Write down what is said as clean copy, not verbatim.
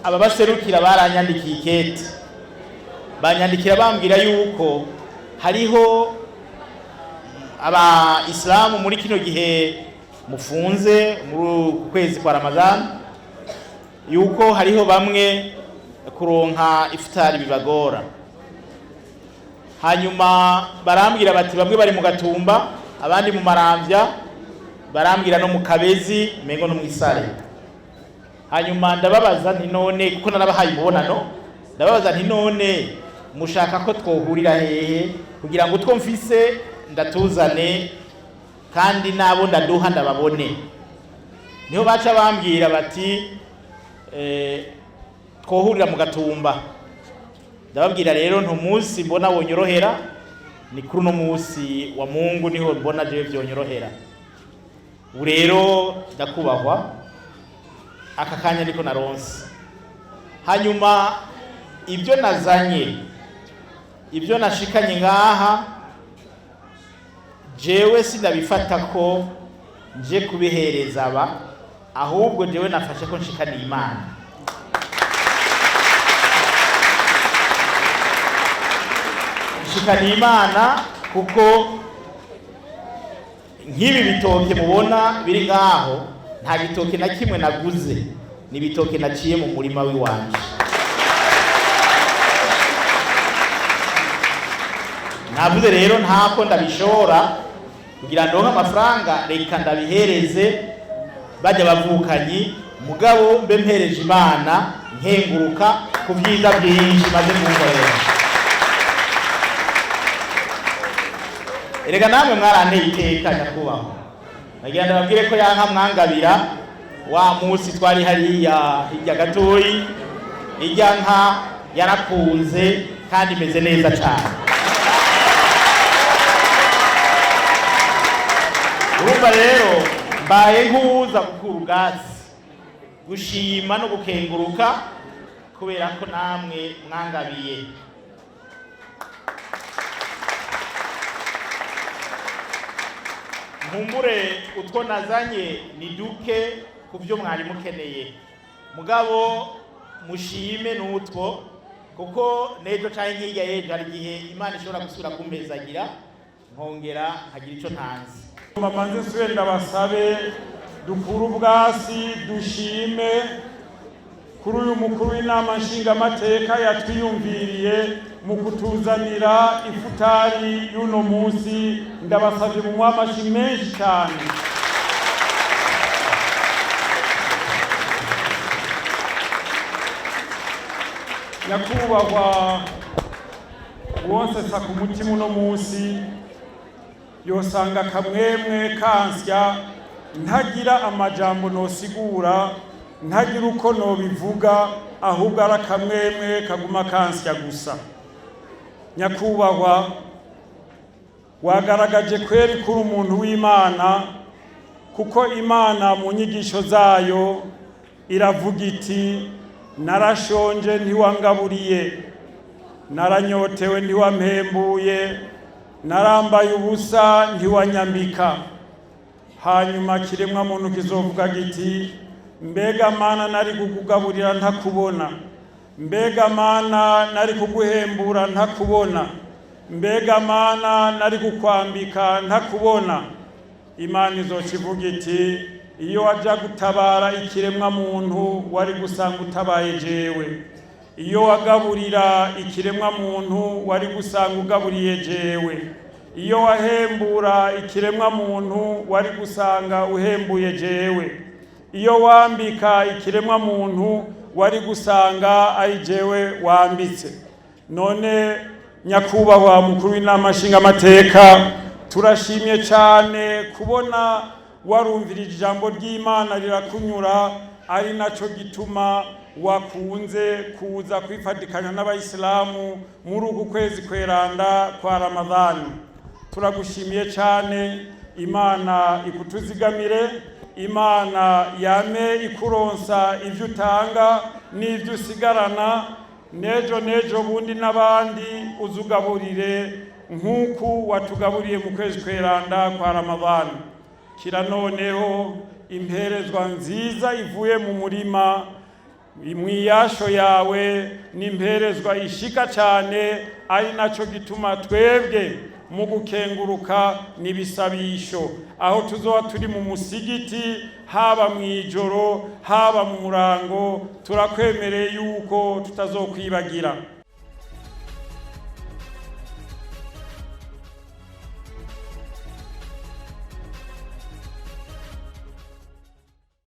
Ababaserukira baranyandikiye ikete, banyandikira bambwira yuko hariho aba isilamu muri kino gihe mufunze muri uku kwezi kwa Ramadhan, yuko hariho bamwe kuronka ifutari bibagora. Hanyuma barambwira bati bamwe bari mu Gatumba, abandi mu Maramvya, barambwira no mu Kabezi, mengo no mw'Isare. Hanyuma ndababaza nti none, kuko narabahaye umubonano, ndababaza nti none mushaka ko twohurira hehe kugira ngo utwo mfise ndatuzane kandi nabo ndaduha ndababone? Niho baca bambwira bati twohurira mu Gatumba. Ndababwira rero nti umunsi mbona wonyorohera ni kuri uno munsi wa Mungu, niho mbona jewe vyonyorohera. Ubu rero ndakubahwa aka kanya niko naronse. Hanyuma ibyo nazanye, ibyo nashikanye ngaha, jewe sindabifata ko nje kubihereza aba, ahubwo jewe nafashe ko nshikaniye Imana. Nshikaniye Imana kuko nk'ibi bitoke mubona biri ngaho, nta gitoke na kimwe naguze, ni ibitoke naciye mu murima w'iwanje. Navuze rero ntako ndabishora kugira ndonke amafaranga, reka ndabihereze bajya bavukanyi, mugabo mbe mpereje Imana nkenguruka ku byiza byinshi maze kunkorera. Erega namwe mwaranteye iteka, nyakubahwa. Nagira ndababwire ko yanka mwangabira wa munsi twari hariya hirya gatoyi, irya nka yarakunze kandi imeze neza cyane. Urumva rero mbaye nk'uwuza gukura ubwatsi, gushima no gukenguruka kubera ko namwe mwangabiye. Nkumbure utwo nazanye ni duke ku byo mwari mukeneye, mugabo mushime n'utwo, kuko n'ejo canke hirya y'ejo hari igihe Imana ishobora gusubira kumpezagira nkongera nkagira ico ntanze. Bamanze nsubire ndabasabe dukure ubwasi, dushime kuri uyu mukuru w'inama nshingamateka yatwiyumviriye mu kutuzanira ifutari y'uno munsi. Ndabasabye mu amashi menshi cyane. Nyakubahwa, wonsesa ku mutima uno munsi yosanga kamwemwe kansya, ntagira amajambo nosigura, ntagira uko nobivuga, ahubwo ari akamwemwe kaguma kansya gusa. Nyakubahwa, wagaragaje kweri kuri umuntu w'Imana, kuko Imana mu nyigisho zayo iravuga iti narashonje ntiwangaburiye, naranyotewe ntiwampembuye, narambaye ubusa ntiwanyambika. Hanyuma kiremwa muntu kizovuga giti mbega Mana nari kukugaburira ntakubona, mbega Mana nari kuguhembura ntakubona, mbega Mana nari kukwambika ntakubona. Imana izoca iti iyo waja gutabara ikiremwa muntu wari gusanga utabaye jewe, iyo wagaburira ikiremwa muntu wari gusanga ugaburiye jewe, iyo wahembura ikiremwa muntu wari gusanga uhembuye jewe, iyo wambika ikiremwa muntu wari gusanga ari jewe wambitse. None nyakubahwa mukuru w'inama nshingamateka, turashimye cyane kubona warumvirije ijambo ry'Imana rirakunyura, ari naco gituma wakunze kuza kwifatikanya n'abayisilamu muri uku kwezi kweranda kwa Ramadhani. Turagushimiye cyane. Imana ikutuzigamire, Imana yame ikuronsa ivyo utanga n'ivyo usigarana, nejo nejo bundi n'abandi uzugaburire nk'uku watugaburiye mu kwezi kweranda kwa Ramadhani. Kira noneho imperezwa nziza ivuye mu murima. Imwiyasho yawe n'imperezwa ishika cyane, ari nacyo gituma twebwe mu gukenguruka n'ibisabisho aho tuzoba turi mu musigiti, haba mu ijoro, haba mu murango, turakwemereye yuko tutazokwibagira.